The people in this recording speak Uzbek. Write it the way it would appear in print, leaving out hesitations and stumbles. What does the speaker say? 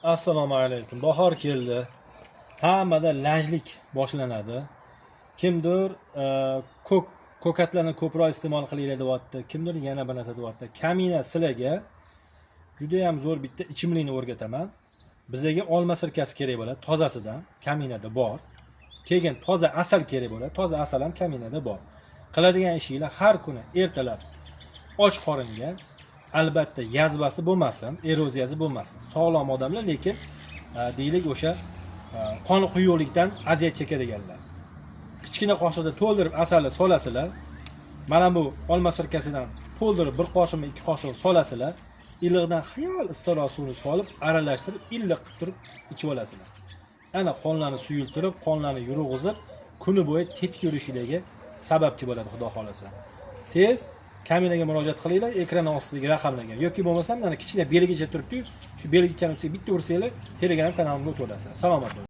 Assalomu alaykum. Bahor keldi. Hammada lanjlik boshlanadi. Kimdir ko'k ko'katlarni ko'proq iste'mol qilinglar deyapti, kimdir yana bir narsa deyapti. Kamina sizlarga juda ham zo'r bitta ichimlikni o'rgataman. Bizga olma sirkasi kerak bo'ladi, tozasidan, kaminada bor. Keyin toza asal kerak bo'ladi, toza asal ham kaminada bor. Qiladigan ishinglar har kuni ertalab och qoringa, albatta yazvasi bo'lmasin, eroziyasi bo'lmasin. Sog'lom odamlar, lekin deylik o'sha qoni quyuqlikdan aziyat chekadiganlar. Kichkina qoshiqda to'ldirib asalni solasizlar. Mana bu olma sirkasidan to'ldirib bir qoshiqmi 2 qoshiq solasizlar. Iliqdan xayol issiqroq suvni solib, aralashtirib, iliq qilib turib ichib olasizlar. Ana qonlarni suyultirib, qonlarni yurg'izib, kuni bo'yi tetik yurishinglarga sababchi bo'ladi, Xudo xolasa. Tez kaminaga murojaat qilinglar, ekran ostidagi raqamlarga yoki bo'lmasam mana kichkina belgicha turibdi-yu, shu belgichani ustiga bitta ursanglar, Telegram kanalimga o'tib olasizlar. Salomat bo'ling.